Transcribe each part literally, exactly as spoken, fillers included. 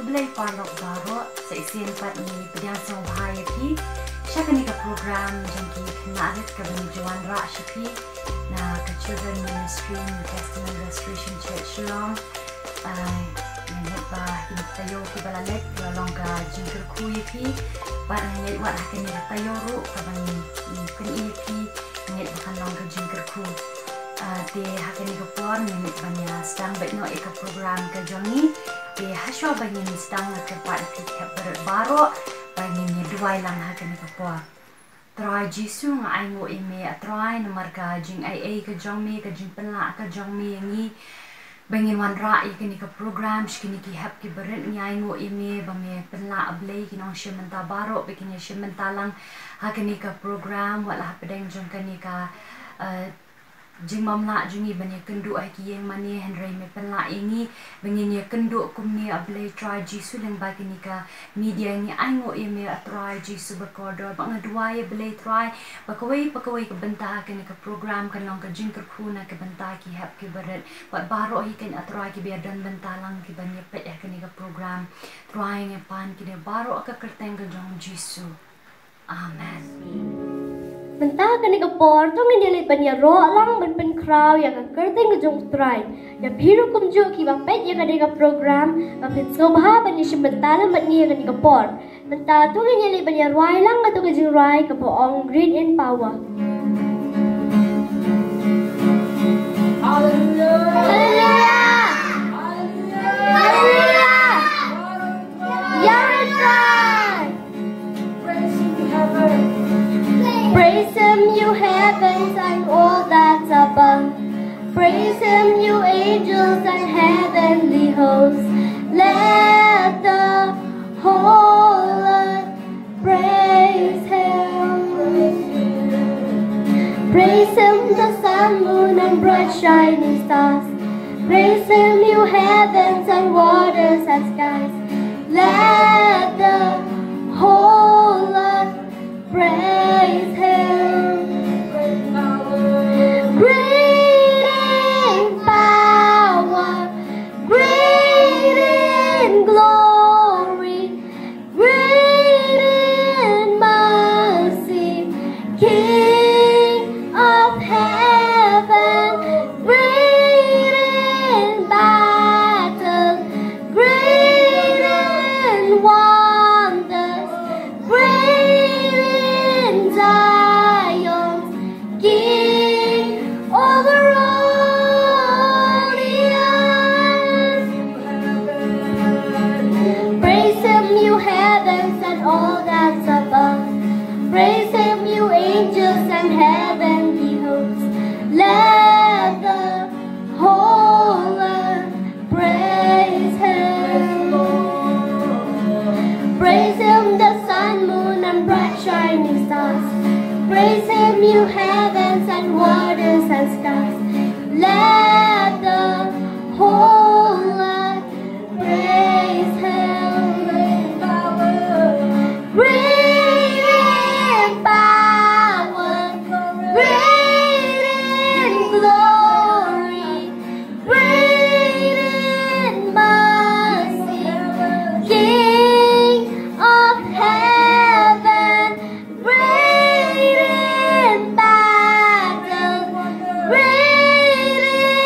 Khublei paralok baroh, sa shisien pat ngi pdiang sngewbha ïa phi sha kane ka program jong ki khynnah rit kaba ngi ju wanrah sha phi na ka Children Ministry New Testament Restoration Church Shillong. Ai, ngi ngeit ba kine ki taïew kiba la leit ki la long ka jingkyrkhu ïa phi. Bad ngi ngeit wat ha kane ka taïew ruh kaba ngi, ngi pyni ïa phi, ngi ngeit ba kan long ka jingkyrkhu. Ah, te ha kane ka por ngi ngeit ban ïa sdang beit noh ïa ka program ka jong ngi. Te hashwa ba ngin sdang, nga kyrpad ïa phi khep baroh ba ngin ïa duwai lang ha kane ka por. Trai Jisu, nga ainguh ïa me, A Trai, namar ka jingaiei ka jong me, ka jingpynlah ka jong me ïa ngi ba ngin wanrah ïa kane ka program sha kine ki hep kiba rit. Ngi ainguh ïa me ba me pynlah, A Blei, ki nongshim bynta baroh ba kin ïa shim bynta lang ha kane ka program, wat la hapdeng jong kane ka, eh, jingmamlah jong ngi ban ïa kynduh ha ki ïing mane, hynrei me pynlah ïa ngi ba ngin ïa kynduh kumne, A Blei Trai Jisu, lyngba kane ka media. Ngi ainguh ïa me, A Trai Jisu bakordor, bad nga duwai, A Blei Trai, ba kawei pa kawei ka bynta ha kane ka program kan long ka jingkyrkhu na ka bynta ki hep kiba rit. Wat baroh hi kein, A Trai, kiba ïa don bynta lang, kiban ïa peit ha kane ka program, Trai, ngi pan kine baroh ha ka kyrteng ka jong Jisu. Amen. Mynta kane ka por to ngin ïa leit ban ïaroh lang ban pynkhraw ïa ka kyrteng ka jong U Trai. Ïa phi ruh kumjuh kiba peit ïa kane ka program, ba phin sngewbha ban ïa shim bynta lem bad ngi ïa kane ka por. Mynta to ngin ïa leit ban ïa rwai lang kato ka jingrwai kaba ong Great in Power. Hallelujah. Hallelujah. Hallelujah. Hallelujah. Ïa U Trai. Praise Him, heaven. Praise Him, you heavens and all that's above. Praise Him, you angels and heavenly hosts. Let the whole earth praise Him. Praise Him, the sun, moon, and bright shining stars. Praise Him, you heavens and waters and skies. Let the whole earth praise Him. Great in power, great in glory, great in mercy, King of heaven, great in battle, great in wonders, great in Zion, King over all the earth. Praise Him, you heavens and all that's above. Praise Him, you angels and heavenly hosts. Let the whole earth praise Him. Praise Him, the sun, moon, and bright shining stars. Praise Him, you heavens and waters and skies. Let the whole earth praise Him. Great in power, great in glory, great in mercy, King of heaven, great in battle, great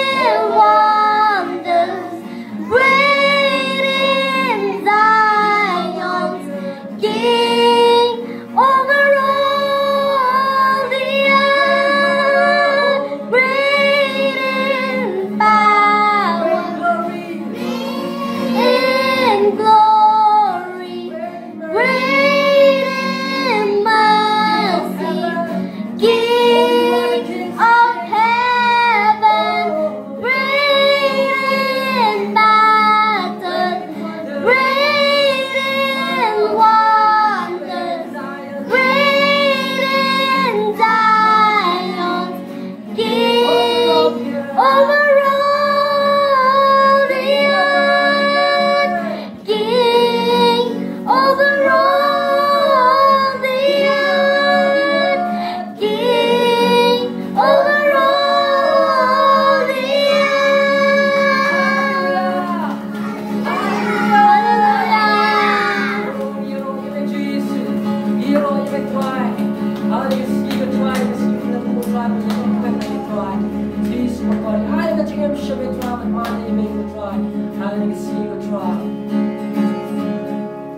Please, oh God, ai ka jingim sha me Trai, ban mane ïa me ko Trai, ai ka sngi ko Trai.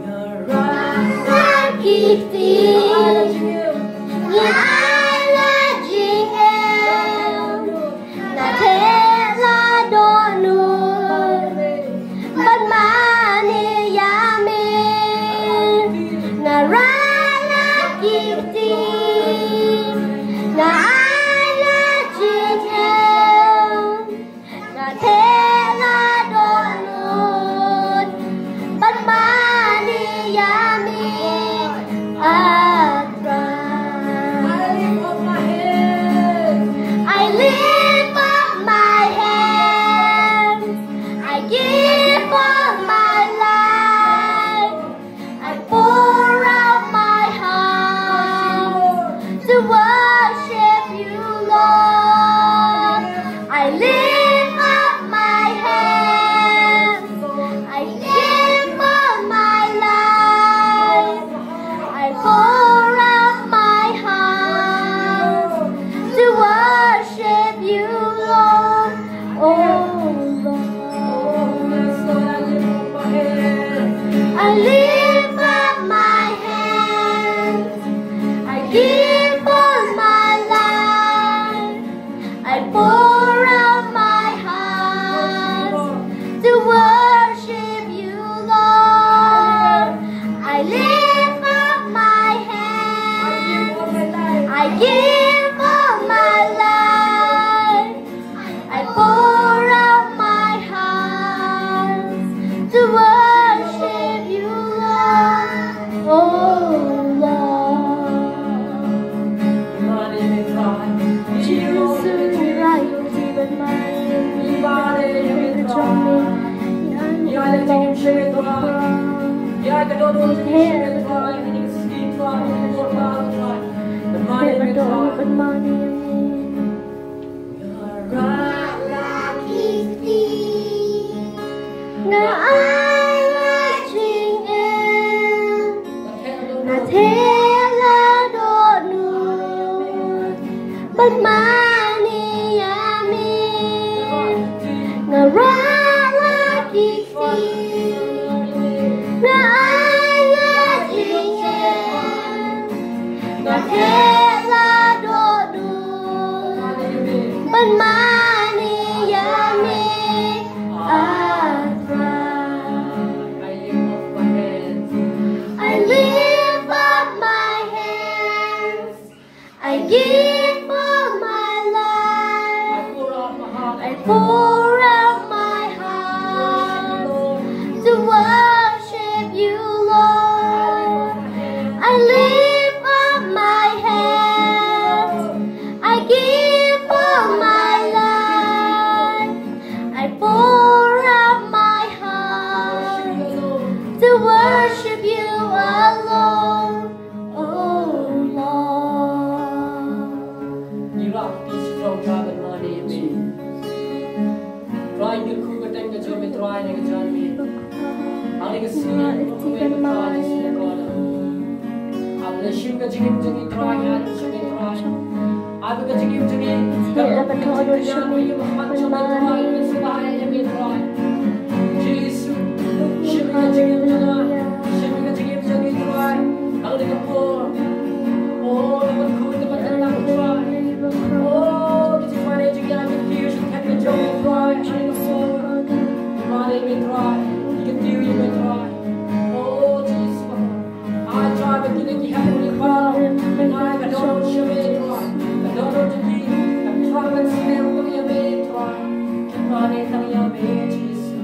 Nga rai na ki kti, nga ai la jingim, nga theh la dohnud, ban mane ïa me. Nga rai na ki kti, nga ai la jingim, nga theh la dohnud, ban mane ïa me, ah Trai. I lift up my hands. I lift up my hands. I give all my life. I pour out my heart to worship you, Lord. I lift up my hands. I give all my life. I pour out my heart to worship you, Lord. Oh Lord. I lift up my hands. I give all my life. I pour out my heart to worship you, Lord. I lift up my hands. I give all my life. I pour out my heart to worship you, Lord. Oh Lord. Nga ai la jingim, nga theh la dohnud, ban mane ïa me. Nga rai la ki kti, nga ai la jingim, nga theh la dohnud, ban mane ïa me, ah Trai. I lift up my hands. I give all my life. I pour out my heart. I pour out my heart to worship you, Lord. I lift up my hands. I give all my life. I pour out my heart to worship you alone. Oh Lord. Ngi rah ïa phi shisha Trai ban mane ïa me. Trai ngi kyrkhu ka kyrteng ka jong me Trai na ka jingim. Ha kane ka sngi ngi kyrkhu ïa me Trai Jisu Khrist. Ap leh shim ka jingim jong ngi Trai, ap leh shim ka jingim jong ngi Trai. Ap leh ka jingim jong ngi. Ka jingim jong ngi. Jisu. Shim ka jingim jong ngi. Shim ka jingim jong ngi Trai. Hangne ka por. Oh, na ka khun na ka kyrteng Trai. Oh, ki jingmane jong ngi ki kiew sha ka jong ngi Trai. Hangne ka por. Mane me Trai. Ki kiew ïa me Trai. Oh, Jisu. Ai Trai ba kine ki hep ki baroh, ai ka dohnud sha me Trai. Ka dohnud jong ki, ka Trai ban sngewthuh ïa me Trai. Ki mane tang ïa me Jisu.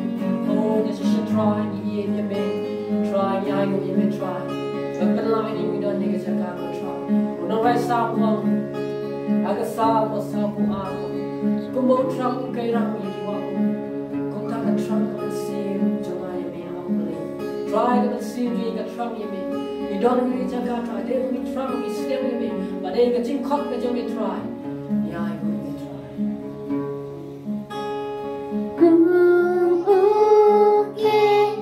Oh, ngi shisha Trai ngi ïeit ïa me. Trai ngi ainguh ïa me Trai. Ban pynlong ïa ngi don ha ka jaka ko Trai. U nongrwai Salm u ong ha ka Salm ba sawphew ar, kumba u thrang u kheiñ rang ïa ki wah u, kumta ka thrang ka mynsiem jong nga ïa me. Trai ka mynsiem jong ngi ka thrang ïa me. Ngi don ha kane ka jaka Trai, dei ba ngi thrang ngi sngewthuh ïa me. Ba dei ka jingkhot ka jong me Trai. Ïa ngi Trai. Kum u kheiñ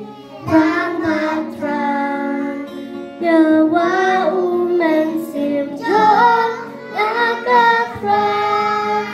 rang ma Trai. Ïa wah u mynsiem jong nga ka Trai.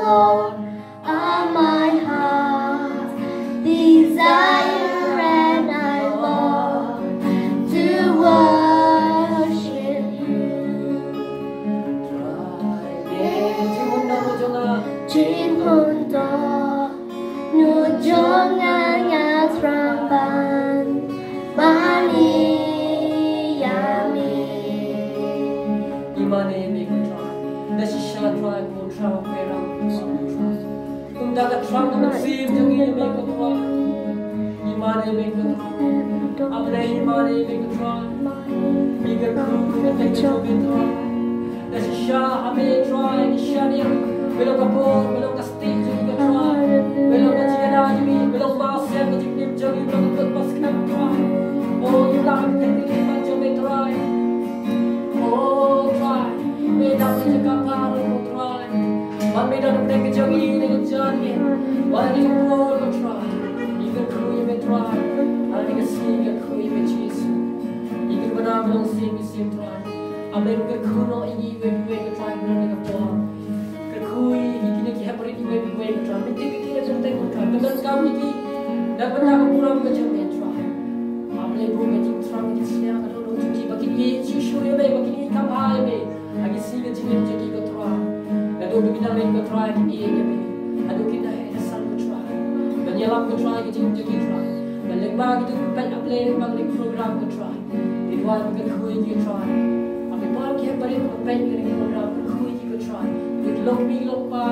Lord, are my heart's desire, and I long to worship you. Jingmyntoi jong nga, nga thrang ban mane ïa me. Ngi mane ïa me ko Trai. Da shisha Trai, ko Trai, ko Trai. Kumta ka thrang ka mynsiem jong ngi ïa me ko Trai. Ngi mane ïa me ko Trai. A Blei, ngi mane ïa me ko Trai. Ngi kyrkhu ïa ka kyrteng jong me Trai. Da shisha ha me Trai, ngi shaniah. Me long ka bor, me long ka stieh jong ngi ko Trai. Me long ka jingïada jong ngi, me long ka bor, ka jingim jong ngi, me long ka bor, ka skhem Trai. O, ïa la ka kyrteng jong me Trai. O Trai, me da ka jaka baroh ko Trai. Ba me da ka kyrteng jong ngi ne ka jingim. Ba ngi ka bor ko Trai. Ngi kyrkhu ïa me Trai. Ba ngi ka sngi kyrkhu ïa me Jisu. Ngi kyrkhu ba me long Syiem ki syiem Trai. A Blei kyrkhu noh ïa ngi iwei pa iwei ko Trai, ba ngi ka bor. Kyrkhu ïa kine ki heprit iwei pa iwei ko Trai. Mynta ki kine jong te ko Trai. Pyndonkam ïa ki da ka bynta ka burom ka jong me Trai. A Blei bun ka jingthrang ka jingsneng ka dohnud jong ki ba kin ïeit shuh shuh ïa me, ba kin ïeit kham bha ïa me. Ha ki sngi ka jingim jong ki ko Trai. Naduh ba ki dang rit ko Trai kin ïeit ïa me. Haduh kin da heh da san ko Trai. Ban ïalam ko Trai ka jingim jong ki Trai. Ban lyngba kito ki peit A Blei lyngba kane ka program ko Trai. Ngi wan kyrkhu ïa ki Trai. A Blei baroh ki heprit ba peit kane ka program kyrkhu ïa ki ko Trai. Ki long kmie long kpa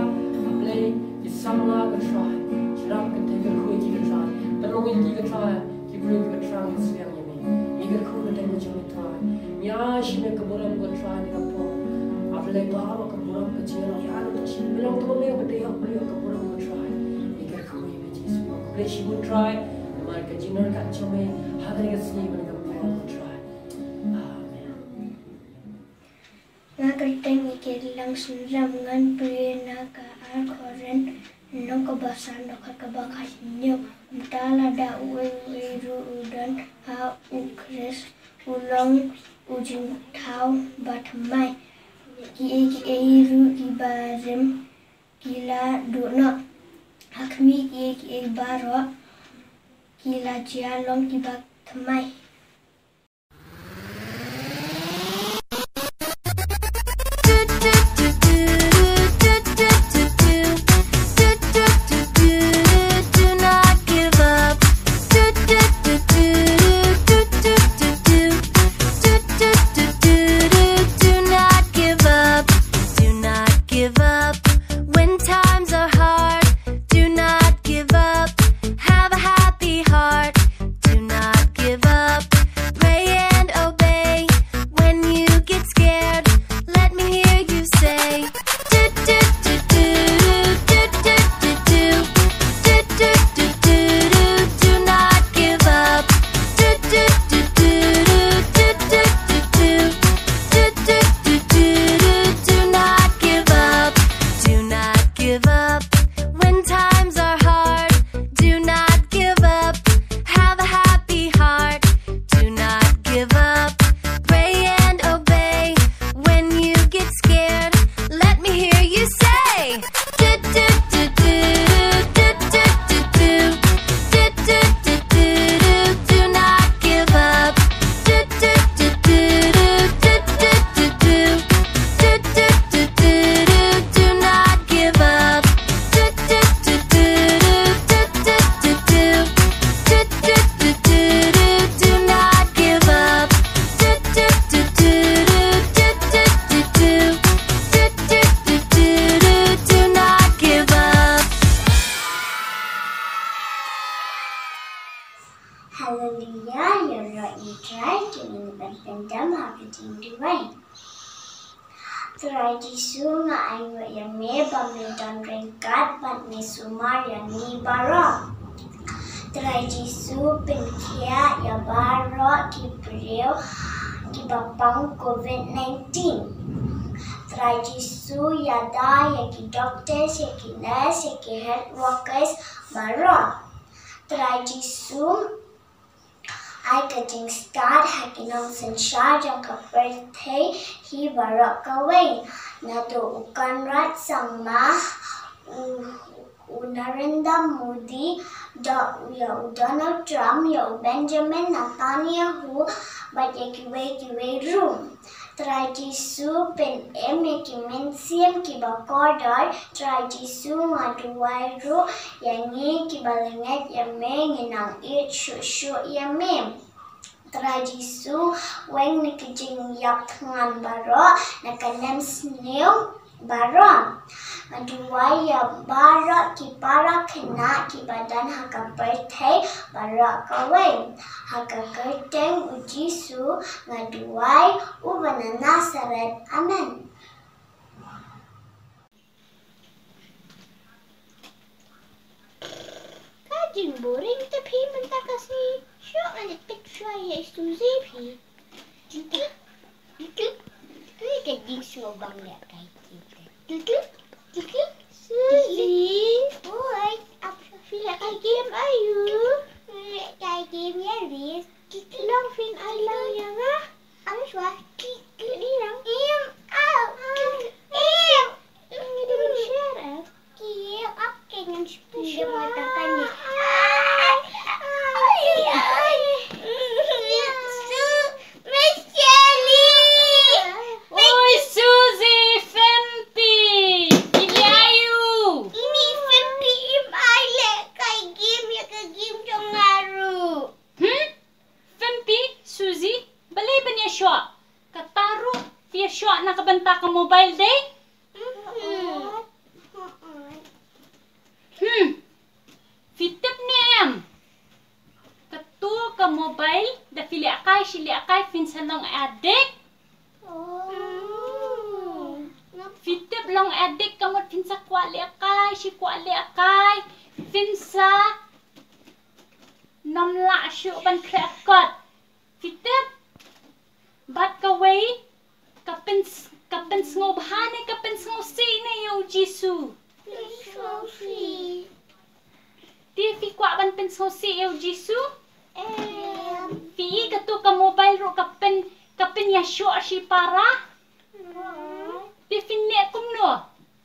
A Blei ki samla ko Trai. Sdang kyrkhu ïa ki ko Trai. Pynlong ïa ki ko Trai. Ki briew kiba thrang sliang ïa me. Ngi kyrkhu ïa ka kyrteng jong me Trai. Ngi ai sha me ka burom ko Trai ïa ka por. A Blei ba ka burom ka jingïarap ïa ka jingïarap to me ba dei ha ka burom ko Trai. Ngi kyrkhu ïa me Jisu. Khublei shibun Trai. Namar ka jingïarap jong me ha kane ka sngi ba ka por ko Trai. Amen. Nga kyrteng ïa ka Langsunram, ngan pule na ka ar Korinth, lynnong kaba san, dkhot kaba khathynñiew. Kumta lada uwei uwei ruh u don ha U Khrist, u long u jingthaw bathymmai. Kiei kiei ruh kiba rim ki la duh noh. Ha khmih, kiei kiei baroh ki la jia long kiba thymmai. When times are hard, do not give up. Have a happy heart. Do not give up. Pray and obey. When you get scared, let me hear you say, do, do, do, do, do, do, do, do, do, do, do, do, do, do not give up. Do, do, do, do, do, do, do, do, do, do, do, do, do, do not give up. Do not give up. When times are hard, do not give up. Have a happy heart. Do not give up. Pray and obey. When you get scared, let me hear you say, do, do, do, do, do, do, do, do, do, do, do, do, do, do not give up. Do, do, do, do, do, do, do, do, do, do, do, do, do, do not give up. Do, do, do, do, do, do, do, do, do, do, do, do, do, do not give up. Do, do, do, do, do, do, do, do, do, do, do, do, do, do not give up. Haleluia, ïaroh ïa U Trai, to ngin ïa pyndonkam ha ka jingduwai. Trai Jisu, nga ainguh ïa me ba me don ryngkat bad me sumar ïa ngi baroh. Trai Jisu, pynkhiah ïa baroh ki briew kiba pang covid nineteen. Trai Jisu, ïada ïa ki doctors, ïa ki nurse, ïa ki health workers baroh. Trai Jisu, ai ka jingstad ha ki nongsynshar jong ka pyrthei hi baroh kawei. Naduh u Conrad Sangma, Narendra Modi, da ïa u Donald Trump, ïa u Benjamin Netanyahu, bad ïa kiwei kiwei ruh. Trai Jisu, pynim ïa ki mynsiem kiba kordor. Trai Jisu, nga duwai ruh ïa ngi kiba lyngngoh ïa me, ngi nang ïeit shuh shuh ïa me. Trai Jisu, weng na ki jingïap thngan baroh, na ka nemsniew baroh. Nga duwai ïa baroh ki para khynnah kiba don ha ka pyrthei baroh kawei. Ha ka kyrteng u Jisu nga duwai, uba na Nasaret. Amen. Ka jingboring te phi mynta ka sngi. Shuh, nga leit peit shuwa ïa i Suzy phi. Tutu, tutu. Ui, ka jingsngewbang leh kai ki te. Tutu, tutu. Suzy. Oi, ap phi leh kai game aïu? Leh kai game ïa Liz. Tutu. Long phin ai lang ïa nga. Am shuwa. Tutu. Ni lang. Im au. Tutu. Im. Shut up. Ki ap ke ngan shpung de mata kan ni. Ai, ai, ai. Su, Miss Shirley. Oi, Suzy, Fimpi. Ini aïu. Ini Fimpi, im ai leh kai game ïa ka game jong nga ruh. Hmm? Fimpi, Suzy, balei ban ïa shoh? Kata ruh phi ïa shoh na ka bynta ka mobile dei? Hmm. Phi tip ne em? Kato ka mobile da phi lehkai shi lehkai phin sa long addict. Phi tip long addict ka mut phin sa kwah lehkai shi kwah lehkai. Phin sa nym lah shuh ban khreh kot. Phi tip? Bad kawei, ka pyn, ka pynsngewbha ne ka pynsngewsih ne ïa u Jisu? Pynsngewsih. Te phi kwah ban pynsngewsih ïa u Jisu? Em. Phi i kato ka mobile ruh ka pyn, ka pynïashoh shi para? Em. Te phin leh kumno?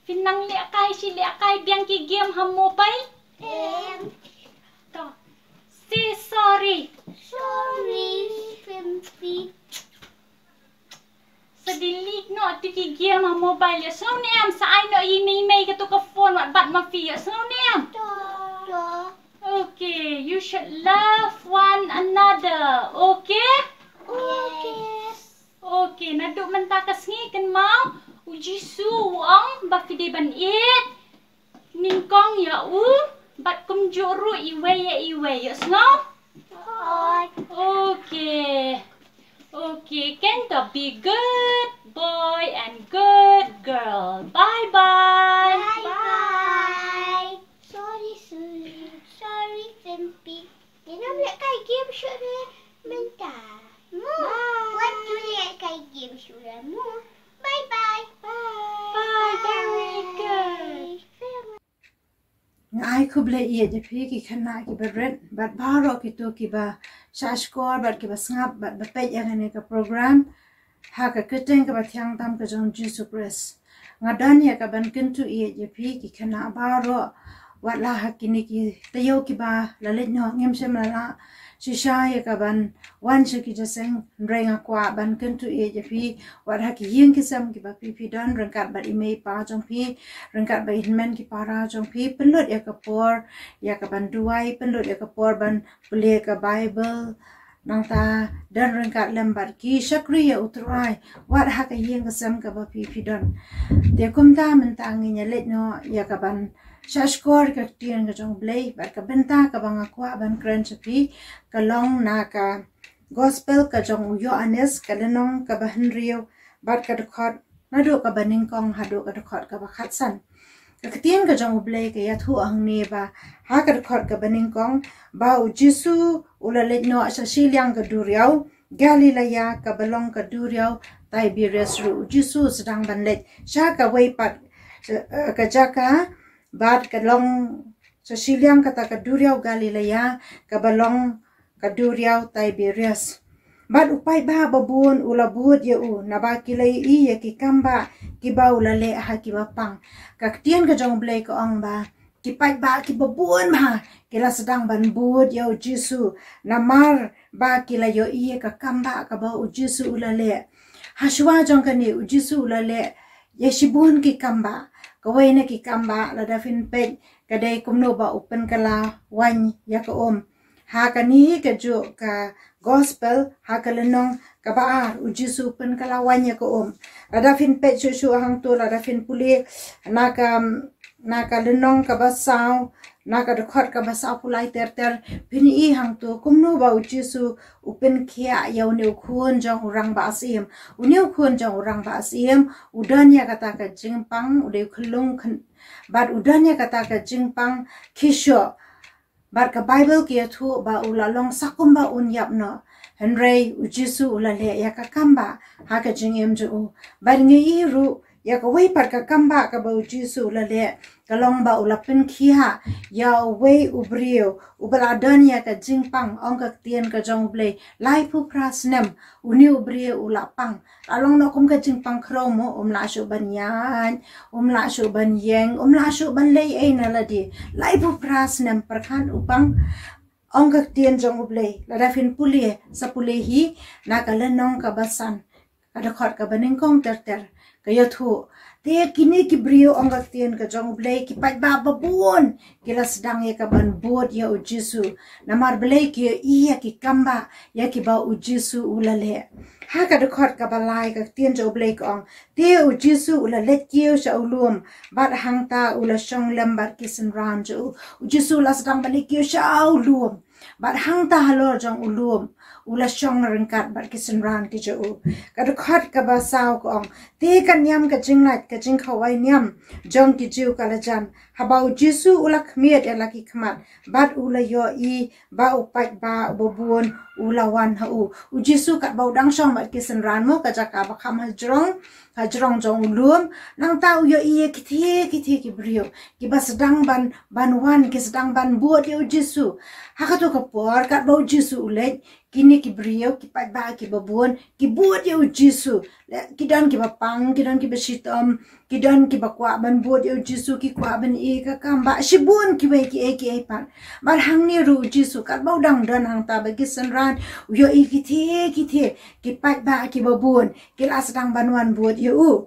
Phin nang lehkai shi lehkai biang ki game ha mobile? Em. To. Say sorry. Sorry, Fimpi. Sa delete noh ïa ki game ha mobile, ïohsngew ne em, sa ai noh ïa i mei mei kato ka phone wat bat ma phi, ïohsngew ne em. To. To. Okay, you should love one another, okay? Okay. Okay, naduh mynta ka sngi kynmaw, u Jisu u ong ba phi dei ban ïeit nyngkong ïa u, bad kumjuh ruh iwei ïa iwei, ïohsngew? Okay. Okay, Kento, be good boy and good girl. Bye bye. Bye bye. Sorry, Suzy. Sorry, Fimpi. Ngin ym lehkai game shuh re mynta. Mo. Wat ju lehkai game shuh re mo. Bye bye. Bye. Bye. Very good. Nga ai khublei ïa phi ki khynnah kiba rit bad baroh kito kiba shah shkor bad kiba sngap bad ba peit ïa kane ka program ha ka kyrteng kaba thiang tam ka jong Jisu Khrist. Nga don ïa ka ban kyntu ïa phi ki khynnah baroh, wat la ha kine ki taïew kiba la leit noh ngim shym la lah shisha ïa ka ban wan sha ki jingïaseng, hynrei nga kwah ban kyntu ïa phi, wat ha ki ïing ki sem kiba phi phi don, ryngkat bad i mei i pa jong phi, ryngkat bad i hynmen ki para jong phi, pynlut ïa ka por ïa ka ban duwai, pynlut ïa ka por ban pule ka Bible, nangta don ryngkat lem bad ki shakri ïa u Trai, wat ha ka ïing ka sem kaba phi phi don. Te kumta mynta ngin ïa leit noh ïa ka ban shah shkor ka ktien ka jong u Blei, bad ka bynta kaba nga kwah ban kren sha phi ka long na ka Gospel ka jong u Ïoannis, ka lynnong kaba hynriew bad ka dkhot naduh kaba nyngkong haduh ka dkhot kaba khatsan. Ka ktien ka jong u Blei ka ïathuh hangne ba ha ka dkhot kaba nyngkong ba u Jisu u la leit noh sha shiliang ka duriaw Galilea kaba long ka duriaw Tiberias ruh. U Jisu u sdang ban leit sha kawei pat, eh, ka jaka bad ka long sha shiliang kata ka duriaw Galilea kaba long ka duriaw Tiberias. Bad u paidbah babun u la bud ïa u, naba ki la ïohi ïa ki kambah kiba u la leh ha kiba pang. Ka ktien ka jong u Blei ka ong ba ki paidbah kiba bun bha ki la sdang ban bud ïa u Jisu, namar ba ki la ïohi ïa ka kam ba kaba u Jisu u la leh. Hashwa jong kane u Jisu u la leh ïa shibun ki kam ba. Kawei na ki kam ba lada phin peit ka dei kumno ba u pynkylla waiñ ïa ka um. Ha kane kajuh ka gospel, ha ka lynnong kaba ar, u Jisu u pynkylla waiñ ïa ka um. Lada phin peit shuh shuh hangto, lada phin pule na ka na ka lynnong kaba saw, na ka dkhot kaba sawphew lai ter ter, phin ïohi hangto kumno ba u Jisu u pynkhiah ïa une u khun jong u rangbah syiem. Une u khun jong u rangbah syiem u don ïa kata ka jingpang, u dei u khyllung khyn-, bad u don ïa kata ka jingpang khishoh. Bad ka Baibl ka ïathuh ba u la long sa kumba un ïap noh. Hynrei u Jisu u la leh ïa ka kam ba ha ka jingim jong u. Bad ngi ïohi ruh ïa kawei pat ka kam ba kaba u Jisu u la leh, ka long ba u la pynkhiah ïa uwei u briew uba la don ïa ka jingpang, ong ka ktien ka jong U Blei, laiphew phra snem. Une u briew u la pang. La long noh kum ka jingpang khraw mo, um lah shuh ban ïaid, um lah shuh ban ïeng, um lah shuh ban leh ei na lade. Laiphew phra snem pyrkhat u pang, ong ka ktien jong U Blei. Lada phin pule, sa pule hi na ka lynnong kaba san, ka dkhot kaba nyngkong ter ter, ka ïathuh. Te kine ki briew, ong ka ktien ka jong U Blei, ki paidbah ba bun ki la sdang ïa ka ban bud ïa u Jisu. Namar balei? Ki ïohi ïa ki kam ba ïa kiba u Jisu u la leh. Ha ka dkhot kaba lai ka ktien jong U Blei ka ong, te u Jisu u la leit kiew sha u lum, bad hangta u la shong lem bad ki synran jong u. U Jisu u la sdang ban leit kiew sha u lum. Bad hangta halor jong u lum u la shong ryngkat bad ki synran ki jong u. Ka dkhot kaba saw ka ong, te ka niam ka jinglait, ka jingkhawai niam jong ki Jiw ka la jan haba u Jisu u la khmied ïa la ki khmat, bad u la ïohi ba u paidbah uba bun u la wan ha u. U Jisu katba u dang shong bad ki synran mo, ka jaka ba kham hajrong, hajrong jong u lum, nangta u ïohi ïa kitei kitei ki briew kiba sdang ban, ban wan, ki sdang ban bud ïa u Jisu. Ha kato ka por katba u Jisu u leit, kine ki briew, ki paidbah kiba bun ki bud ïa u Jisu. Ki don kiba pang, ki don kiba shitom, ki don kiba kwah ban bud ïa u Jisu, ki kwah ban ïohi ïa ka kam ba. Shibun kiwei kiei kiei pat. Bad hangne ruh u Jisu katba u dang don hangta bad ki synran, u ïohi kitei kitei ki paidbah kiba bun ki la sdang ban wan bud ïa u.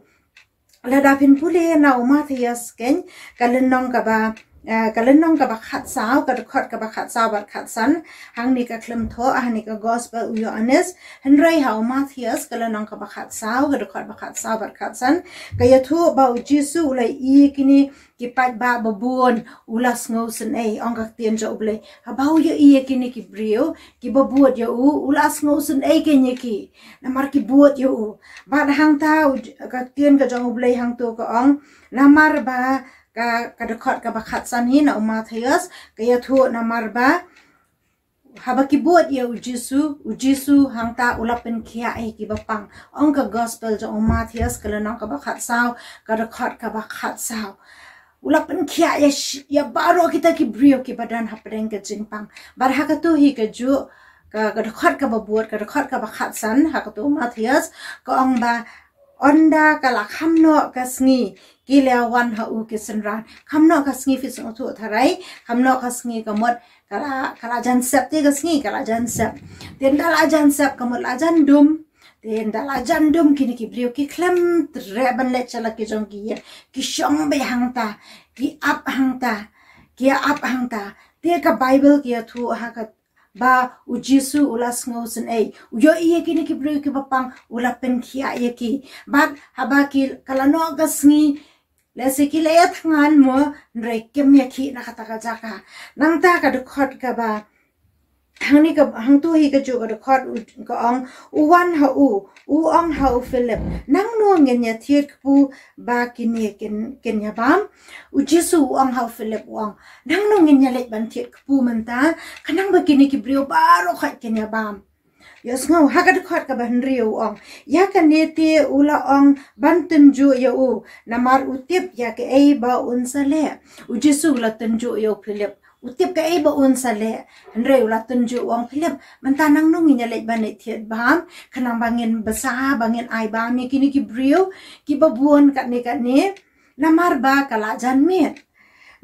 Lada phin pule na u Mathaios keiñ, ka lynnong kaba, eh, ka lynnong kaba khatsaw, ka dkhot kaba khatsaw bad khatsan, hangne ka khlem thoh ha kane ka gospel u Ïoannis, hynrei ha u Mathaios ka lynnong kaba khatsaw, ka dkhot ba khatsaw bad khatsan, ka ïathuh ba u Jisu u la ïohi ïa kine ki paidbah ba bun, u la sngewsynei, ong ka ktien jong U Blei. Haba u ïohi ïa kine ki briew kiba bud ïa u, u la sngewsynei keiñ ïa ki, namar ki bud ïa u. Bad hangta u, ka ktien ka jong U Blei hangto ka ong, namar ba, ka, ka dkhot kaba khatsan hi na u Mathaios, ka ïathuh namar ba haba ki bud ïa u Jisu, u Jisu hangta u la pynkhiah ïa kiba pang. Ong ka gospel jong u Mathaios ka lynnong kaba khatsaw, ka dkhot kaba khatsaw. U la pynkhiah ïa sh-, ïa baroh kita ki briew kiba don hapdeng ka jingpang. Bad ha kato hi kajuh, ka, ka dkhot kaba bud, ka dkhot kaba khatsan, ha kato u Mathaios, ka ong ba, ynda ka la kham noh ka sngi, ki la wan ha u ki synran. Kham noh ka sngi, phi sngewthuh tharai, kham noh ka sngi ka mut, ka la, ka la jan sep te ka sngi, ka la jan sep. Te ynda la jan sep ka mut la jan dum. Te ynda la jan dum kine ki briew ki khlem treh ban leit sha la ki jong ki ïing. Ki shong beit hangta, ki ap hangta, ki ap hangta. Te ka Baibl ka ïathuh ha ka ba u Jisu u la sngewsynei. U ïohi ïa kine ki briew kiba pang, u la pynkhiah ïa ki. Bad haba ki, ka la noh ka sngi, lehse ki la ïathngan mo, hynrei kim ïakhih na kata ka jaka. Nangta ka dkhot kaba, hangne ka, hangto hi kajuh ka dkhot u, ka ong, u wan ha u, u ong ha u Philip, nangno ngin ïathied kpu ba kine kin, kin ïabam? U Jisu u ong ha u Philip, u ong, nangno ngin ïaleit ban thied kpu mynta, khnang ba kine ki briew baroh khoit kin ïabam? Ïohsngew, ha ka dkhot kaba hynriew u ong, ïa kane te u la ong ban tynjuh ïa u, namar u tip ïa kaei ba un sa leh. U Jisu u la tynjuh ïa u Philip. U tip kaei ba un sa leh. Hynrei u la tynjuh, u ong, Philip, mynta nangno ngin ïaleit ban leit thied bam, khnang ba ngin bsa, ba ngin ai bam ïa kine ki briew kiba bun katne katne, namar ba ka la jan miet.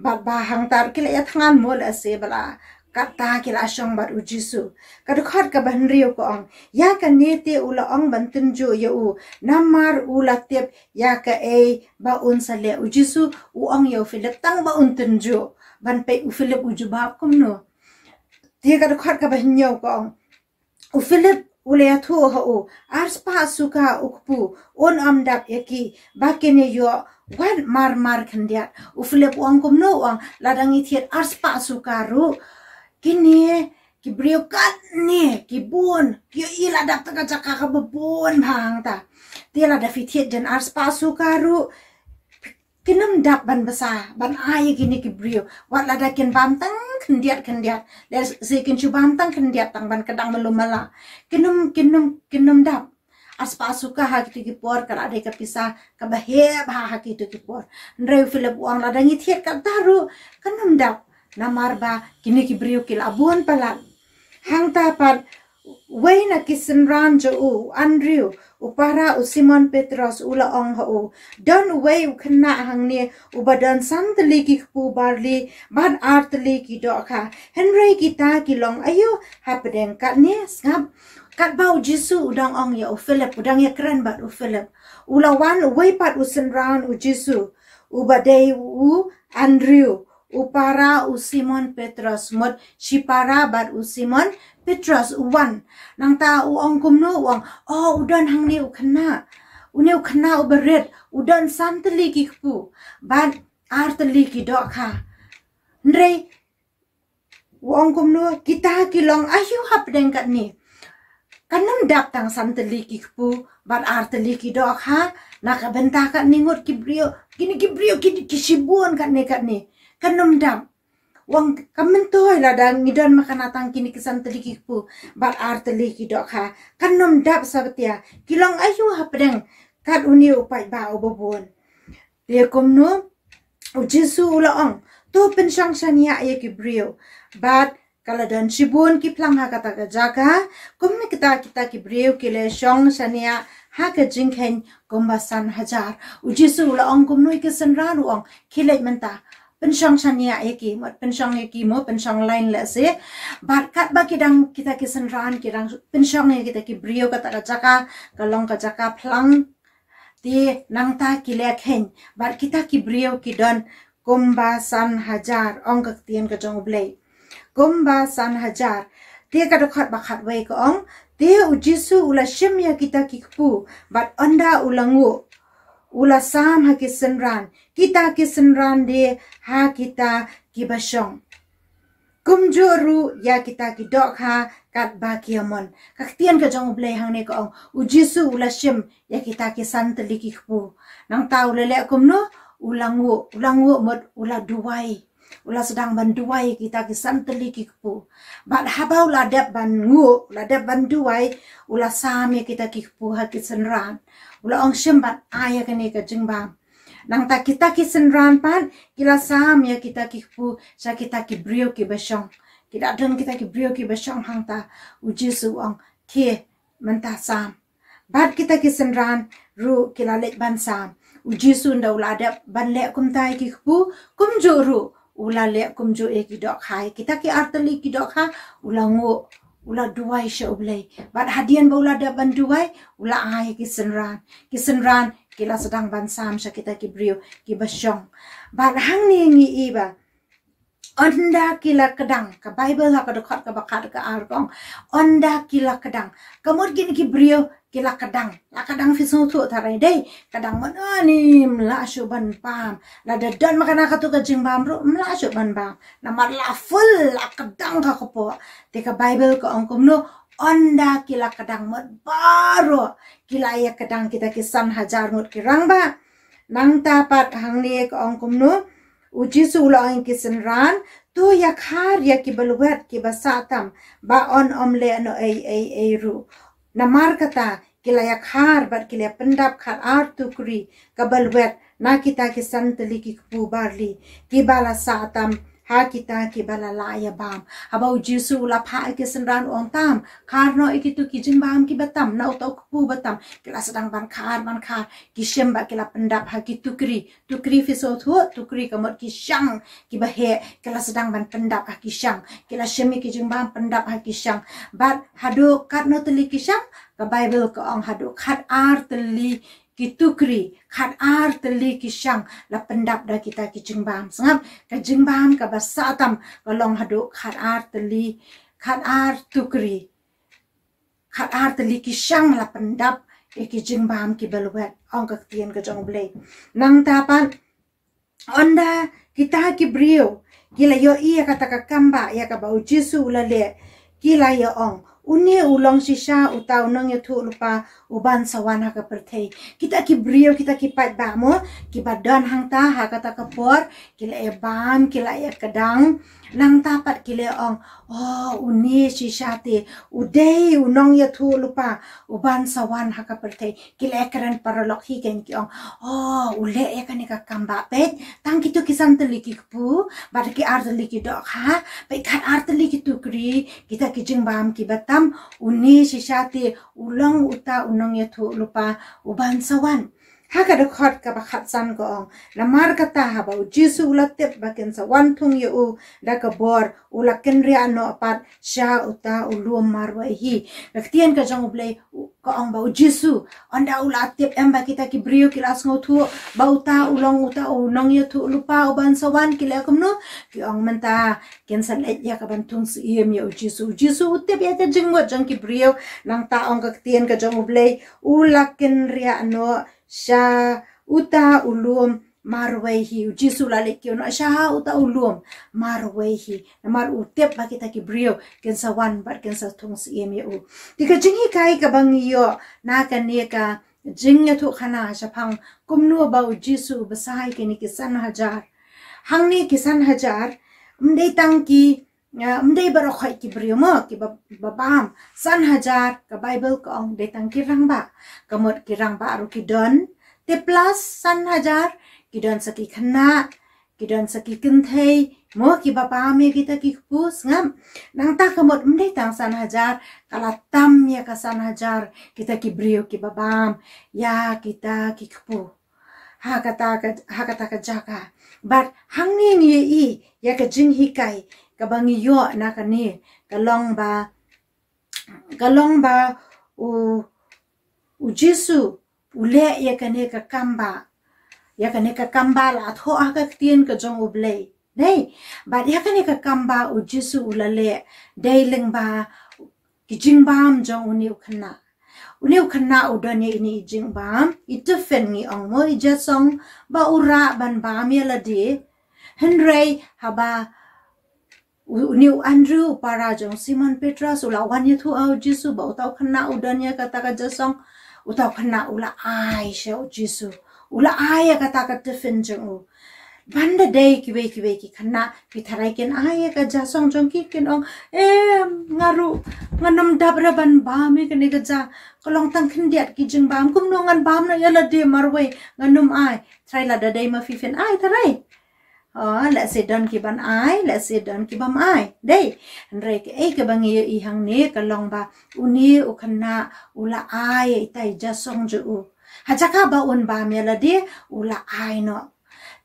bad ba hangta ki la ïa thngan mo la se ba la kata ki la shong bad u Jisu. Ka dkhot kaba hynriew ka ong, ïa kane te u la ong ban tynjuh ïa u, namar u la tip ïa kaei ba un sa leh. U Jisu u ong ïa u Philip tang ba un tynjuh, ban peit u Philip u jubab kumno. Te ka dkhot kaba hynñiew ka ong, u Philip u la ïathuh ha u, arspah suka u kpu, un ym dap ïa ki, ba kin ïoh wat mar mar khyndiat. U Philip u ong kumno, u ong lada ngi thied arspah suka ruh, kine ki briew katne ki bun, ki ïohi la dap tang ka jaka kaba bun bha hangta. Te lada phi thied jan arspah suka ruh, kin ym dap ban bsa ban ai ïa kine ki briew, wat lada kin bam tang khyndiat khyndiat. Lehse kin shu bam tang khyndiat tang ban kdang malu mala. Kin ym, kin ym, kin ym dap. Arspah suka ha kito ki por ka la dei ka pisa kaba heh bha ha kito ki por. Hynrei u Philip u ong lada ngi thied kata ruh kan ym dap, namar ba kine ki briew ki la bun palat. Hangta pat uwei na ki synran jong u, u Andrew, u para u Simon Petros, u la ong ha u, don uwei u khynnah hangne uba don san tylli ki kpu barli bad ar tylli ki dohkha. Hynrei kita ki long aïu hapdeng katne? Sngap, katba u Jisu u dang ong ïa u Philip, u dang ïakren bad u Philip, u la wan uwei pat u synran u Jisu, uba dei u Andrew, u para u Simon Petros, mut shipara bad u Simon Petros u wan. Nangta u ong kumno, u ong, o, u don hangne u khynnah. Une u khynnah uba rit, u don san tylli ki kpu bad ar tylli ki dohkha. Hynrei u ong kumno, kita ki long aïu hapdeng katne? Kan ym dap tang san tylli ki kpu bad ar tylli ki dohkha? Na ka bynta katne ngut ki briew, kine ki briew ki, ki shibun katne katne. Kan ym dap. U ong, kam myntoi lada ngi don ma kane tang kine ki san tylli ki kpu bad ar tylli ki dohkha. Kan ym dap satia. Ki long aïu hapdeng kat une u paidbah uba bun? Te kumno, u Jisu u la ong, to pynshong shaniah ïa ki briew. Bad ka la don shibun ki phlang ha kata ka jaka, kumne kita, kita ki briew ki la shong shaniah ha ka jingkheiñ kumba san hajar. U Jisu u la ong kumno ïa ki synran, u ong, khie leit mynta, pynshong shaniah ïa ki, mut pynshong ïa ki mo, pynshong line lehse. Bad katba ki dang, kita ki synran ki dang pynshong ïa kita ki briew, kata ka jaka ka long ka jaka phlang. Te nangta ki la kheiñ, bad kita ki briew ki don kumba san hajar, ong ka ktien ka jong U Blei. Kumba san hajar. Te ka dkhot ba khatwei ka ong, te u Jisu u la shim ïa kita ki kpu, bad ynda u la nguh, u la sam ha ki synran, kita ki synran de ha kita kiba shong. Kumjuh ruh ïa kita ki dohkha katba ki ïamon. Ka ktien ka jong U Blei hangne ka ong, u Jisu u la shim ïa kita ki san tylli ki kpu. Nangta u la leh kumno, u la nguh, u la nguh mut u la duwai. U la sdang ban duwai ïa kita ki san tylli ki kpu. Bad haba u la dep ban nguh, u la dep ban duwai, u la sam ïa kita ki kpu ha ki synran. U la ong, shim bad ai ïa kane ka jingbam. Nangta kita ki synran pat ki la sam ïa kita ki kpu sha kita ki briew kiba shong. Ki la don kita ki briew kiba shong hangta. U Jisu u ong, khie mynta sam. Bad kita ki synran ruh ki la leit ban sam. U Jisu ynda u la dep ban leh kumta ïa ki kpu, kumjuh ruh u la leh kumjuh ïa ki dohkha. Kita ki ar tylli ki dohkha, u la nguh, u la duwai sha U Blei. Bad hadien ba u la dep ban duwai, u la ai ïa ki synran. Ki synran ki la sdang ban sam sha kita ki briew kiba shong. Bad hangne ngi i ba ynda ki la kdang, ka Baibl ha ka dkhot kaba khat ka ar ka ong, ynda ki la kdang. Ka mut kine ki briew ki la kdang. La kdang phi sngewthuh tharai dei. Kdang mut, ani, ym lah shuh ban bam. Lada don ma kane katu ka jingbam ruh, ym lah shuh ban bam. Namar la full, la kdang ka kpoh. Te ka Baibl ka ong kumno, ynda ki la kdang mut baroh. Ki la ïa kdang kita ki san hajar ngut ki rangbah. Nangta pat hangne ka ong kumno, u Jisu u la ong ïa ki synran, to ïakhar ïa kiba lwet kiba sah tam, ba yn ym leh noh ei ei ei ruh. Namar kata, ki la ïakhar bad ki la pyndap khat ar tukri kaba lwet na kita ki san tylli ki kpu barli kiba la sah tam ha kita kiba la lah ïa bam. Haba u Jisu u la phah ïa ki synran u ong tam, khar noh ïa kitu ki jingbam kiba tam, na uta u kpu ba tam, ki la sdang ban khar, ban khar, ki shim bad ki la pyndap ha ki tukri, tukri phi sngewthuh, tukri ka mut ki shang kiba heh, ki la sdang ban pyndap ha ki shang, ki la shim ïa ki jingbam pyndap ha ki shang. Bad haduh katno tylli ki shang, ka Baibl ka ong haduh khat ar tylli ki tukri, khat ar tylli ki shang la pyndap da kita ki jingbam. Sngap, ka jingbam kaba sah tam ka long haduh khat ar tylli, khat ar tukri, khat ar tylli ki shang la pyndap ïa ki jingbam kiba lwet, ong ka ktien ka jong U Blei. Nangta pat, ynda kita ki briew ki la ïohi ïa kata ka kam ba ïa kaba u Jisu u la leh, ki la ïa ong, une u long shisha uta u nongïathuhlypa uban sa wan ha ka pyrthei. Kita ki briew, kita ki paidbah mo, kiba don hangta ha kata ka por, ki la ïa bam, ki la ïa kdang. Nangta pat ki la ong, oh, une shisha te u dei u nongïathuhlypa uban sa wan ha ka pyrthei. Ki la ïa kren paralok hi, kein ki ong, oh, u leh ïa kane ka kam ba, peit, tang kitu ki san tylli ki kpu bad ki ar tylli ki dohkha, peit, khat ar tylli ki tukri, kita ki jingbam kiba tam, une shisha te u long uta u nongïathuhlypa uban sa wan. Ha ka dkhot kaba khatsan ka ong, namar kata haba u Jisu u la tip ba kin sa wan thung ïa u da ka bor, u la kynriah noh pat sha uta u lum marwei hi. Ka ktien ka jong U Blei u, ka ong ba u Jisu, ynda u la tip em ba kita ki briew ki la sngewthuh ba uta u long uta u nongïathuhlypa uban sa wan, ki leh kumno? Ki ong, mynta kin sa leit ïa ka ban thung syiem ïa u Jisu. U Jisu u tip ïa ka jingmut jong ki briew, nangta ong ka ktien ka jong U Blei, u la kynriah noh sha uta u lum marwei hi. U Jisu u la leit kiew noh sha uta u lum marwei hi, namar u tip ba kita ki briew kin sa wan bad kin sa thung syiem ïa u. Te ka jinghikai kaba ngi ïoh na kane ka jingïathuhkhana shaphang kumno ba u Jisu u bsa ïa kine ki san hajar. Hangne ki san hajar, ym dei tang ki, ah, ym dei baroh khoit ki briew mo, kiba, ba bam. San hajar, ka Baibl ka ong dei tang ki rangbah. Ka mut ki rangbah ruh ki don. Te plus san hajar, ki don sa ki khynnah, ki don sa ki kynthei mo, kiba bam ïa kita ki kpu, sngap. Nangta ka mut ym dei tang san hajar, ka la tam ïa ka san hajar kita ki briew kiba bam ïa kita ki kpu ha kata ka, ha kata ka jaka. Bad hangne ngi ïohi ïa ka jinghikai kaba ngi ïoh na kane ka long ba, ka long ba u, u Jisu u leh ïa kane ka kam ba, ïa kane ka kam ba la thoh ha ka ktien ka jong U Blei. Dei, bad ïa kane ka kam ba u Jisu u la leh, dei lyngba ki jingbam jong une u khynnah. Une u khynnah u don ïa ine i jingbam, i tiffin ngi ong mo, i jasong ba u rah ban bam ïa lade. Hynrei haba u, une u Andrew u para jong Simon Petros u la wan ïathuh ha u Jisu ba uta u khynnah u don ïa kata ka jasong, uta u khynnah u la ai sha u Jisu. U la ai ïa kata ka tiffin jong u. Ban da dei kiwei kiwei ki khynnah, ki tharai kin ai ïa ka jasong jong ki, kin ong, em, nga ruh ngan ym dap re ban bam ïa kane ka ja, ka long tang khyndiat ki jingbam, kumno ngan bam noh ïa lade marwei, ngan ym ai. Tharai lada dei ma phi phin ai, tharai. Oh, lehse don ki ban ai, lehse don ki bym ai. Dei, hynrei kaei kaba ngi ïohi hangne ka long ba une u khynnah u la ai ïa ita i jasong jong u. Ha jaka ba un bam ïa lade, u la ai noh.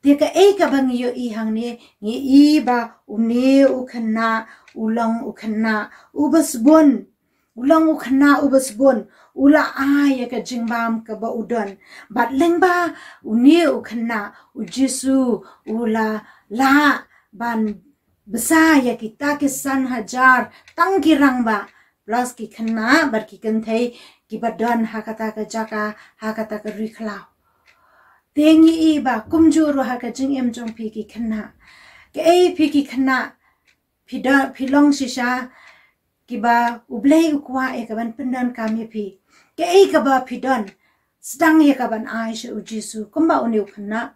Te kaei kaba ngi ïohi hangne, ngi ïohi ba une u khynnah u long u khynnah uba sbun. U long u khynnah uba sbun, u la ai ïa ka jingbam kaba u don. Bad lyngba une u khynnah u Jisu u la lah ban bsa ïa kita ki san hajar, tang ki rangbah, plus ki khynnah bad ki kynthei kiba don ha kata ka jaka, ha kata ka ri khlaw. Te ngi ïohi ba kumjuh ruh ha ka jingim jong phi ki khynnah. Kaei phi ki khynnah, phi da, phi long shisha kiba U Blei u kwah ïa ka ban pyndonkam ïa phi. Kaei kaba phi don, sdang ïa ka ban ai sha u Jisu. Kumba une u khynnah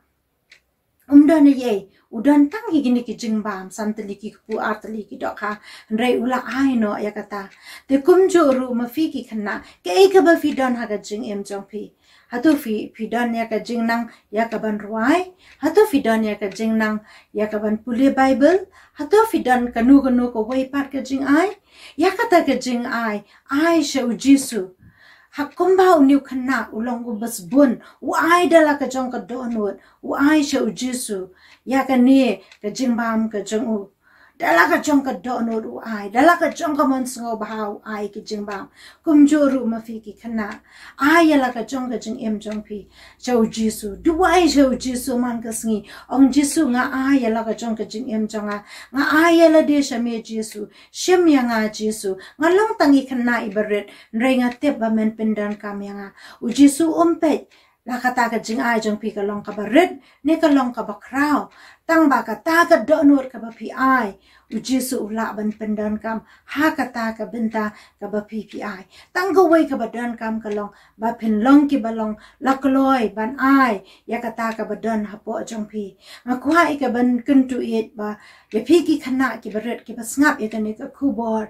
um don ei ei, u don tang ïa kine ki jingbam, san tylli ki kpu, ar tylli ki dohkha, hynrei u la ai noh ïa kata. Te kumjuh ruh ma phi ki khynnah, kaei kaba phi don ha ka jingim jong phi, Hato phi, phi don ïa ka jingnang ïa ka ban rwai? Hato phi don ïa ka jingnang ïa ka ban pule Bible? Hato phi don kano kano kawei pat ka jingai? Ïa kata ka jingai, ai sha u Jisu. Ha kumba une u khynnah u long u ba sbun, u ai da la ka jong ka dohnud, u ai sha u Jisu ïa kane ka jingbam ka jong u. Da la ka jong ka dohnud u ai, da la ka jong ka mon sngewbha u ai ki jingbam. Kumjuh ruh ma phi ki khynnah, ai ïa la ka jong ka jingim jong phi sha u Jisu. Duwai sha u Jisu man ka sngi, ong: Jisu, nga ai ïa la ka jong ka jingim jong nga. Nga ai ïa lade sha me Jisu. Shim ïa nga Jisu. Nga long tang i khynnah i barit, hynrei nga tip ba men pyndonkam ïa nga. U Jisu um peit la kata ka jingai jong phi ka long kaba rit ne ka long kaba khraw. Tang ba kata ka dohnud kaba phi ai, u Jisu u lah ban pyndonkam ha kata ka bynta kaba phi phi ai. Tang kawei kaba donkam ka long ba phin long kiba long la kloi ban ai ïa kata kaba don hapoh jong phi. Nga kwah ïa ka ban kyntu ïeit ba ïa phi ki khynnah ki barit kiba sngap ïa kane ka khubor,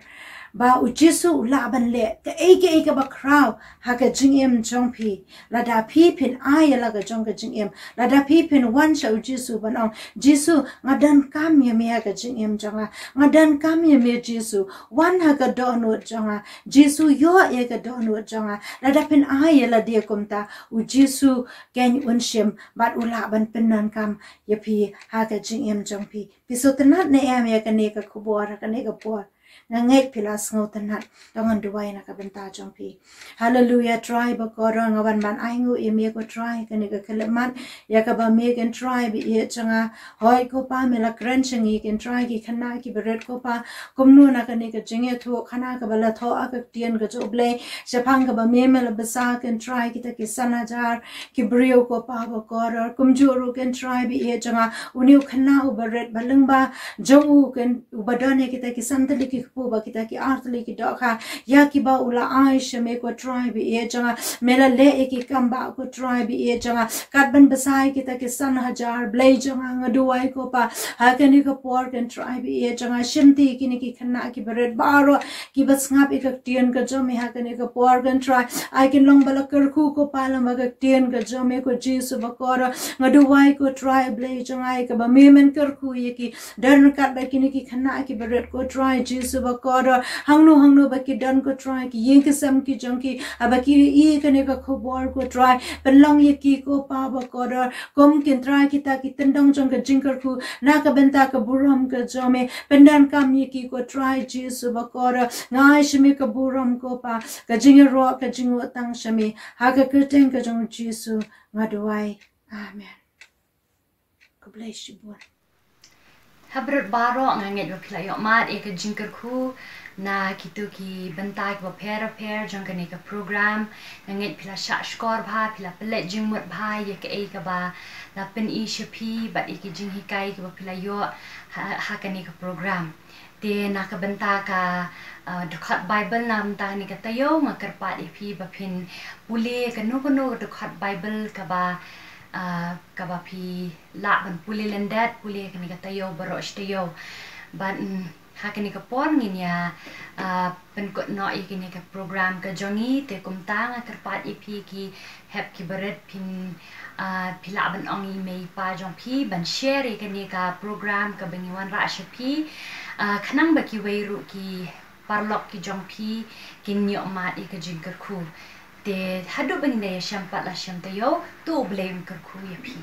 ba u Jisu u lah ban leh kaei kaei kaba khraw ha ka jingim jong phi. Lada phi phin ai ïa la ka jong ka jingim, lada phi phin wan sha u Jisu ban ong: Jisu, nga donkam ïa me ha ka jingim jong nga. Nga donkam ïa me Jisu. Wan ha ka dohnud jong nga. Jisu, ïoh ïa ka dohnud jong nga. Lada phin ai ïa lade kumta, u Jisu kein un shim bad u lah ban pyndonkam ïa phi ha ka jingim jong phi. Phi sngewtynnat ne em ïa kane ka khubor ha kane ka por? Nga ngeit phi la sngewtynnat. To ngan duwai na ka bynta jong phi. Haleluya, Trai bakordor, nga wan ban ainguh ïa me ko Trai kane ka khyllipmat ïa kaba me ken Trai ba ïeit jong nga. Hooid ko Pa, me la kren sha ngi ken Trai ki khynnah ki barit ko Pa, kumno na kane ka jingïathuhkhana kaba la thoh ha ka ktien ka jong U Blei, shaphang kaba me me la bsa ken Trai kita ki san hajar ki briew ko Pa bakordor. Kumjuh ruh ken Trai ba ïeit jong nga, une u khynnah u barit ba lyngba jong u ken, uba don ïa kita ki san tylli ki kpu bad kita ki ar tylli ki dohkha ïa kiba u la ai sha me ko Trai ba ïeit jong nga. Me la leh ïa ki kam ba ko Trai ba ïeit jong nga, kat ban bsa ïa kita ki san hajar. Blei jong nga, nga duwai ko Pa, ha kane ka por ken Trai ba ïeit jong nga, shimti kine ki khynnah ki barit baroh kiba sngap ïa ka ktien ka jong me ha kane ka por ken Trai. Ai kin long ba la kyrkhu ko Pa lyngba ka ktien ka jong me ko Jisu bakordor. Nga duwai ko Trai Blei jong nga, ïa kaba me men kyrkhu ïa ki, don ryngkat bad kine ki khynnah ki barit ko Trai Jisu bakordor. Hangno hangno ba ki don ko Trai, ki ïing ki sem ki jong ki, haba ki ïohi kane ka khubor ko Trai, pynlong ïa ki ko Pa bakordor. Kum kin Trai kita ki tyndong jong ka jingkyrkhu na ka bynta ka burom ka jong me, pyndonkam ïa ki ko Trai Jisu bakordor. Nga ai sha me ka burom ko Pa, ka jingïaroh ka jingïohtang sha me, ha ka kyrteng ka jong Jisu nga duwai. Amen. Khublei shibun. Haba rud baroh, nga ngeit ba phi la ïohmad ïa ka jingkyrkhu na kito ki bynta kiba pher bapher jong kane ka program. Nga ngeit phi la shah shkor bha, phi la pynleit jingmut bha ïa kaei kaba la pyni sha phi bad ïa ki jinghikai kiba phi la ïoh ha, ha kane ka program. Te na ka bynta ka, ah, dkhot Bible na ka bynta kane ka taïew, nga kyrpad ïa phi ba phin pule kano kano ka dkhot Bible kaba, ah, kaba phi lah ban pule lyndet, pule kane ka taïew baroh shi taïew. Bad, mm, ha kane ka por ngin ïa, ah, pynkut noh ïa kane ka program ka jong ngi. Te kumta nga kyrpad ïa phi ki hep ki barit, phin, ah, phi lah ban ong ïa i mei i pa jong phi ban share ïa kane ka program kaba ngi wanrah sha phi, ah, khnang ba kiwei ruh ki paralok ki jong phi kin ïohmad ïa ka jingkyrkhu. Te haduh ba ngin da ïashem pat la shem taïew, to U Blei un kyrkhu ïa phi.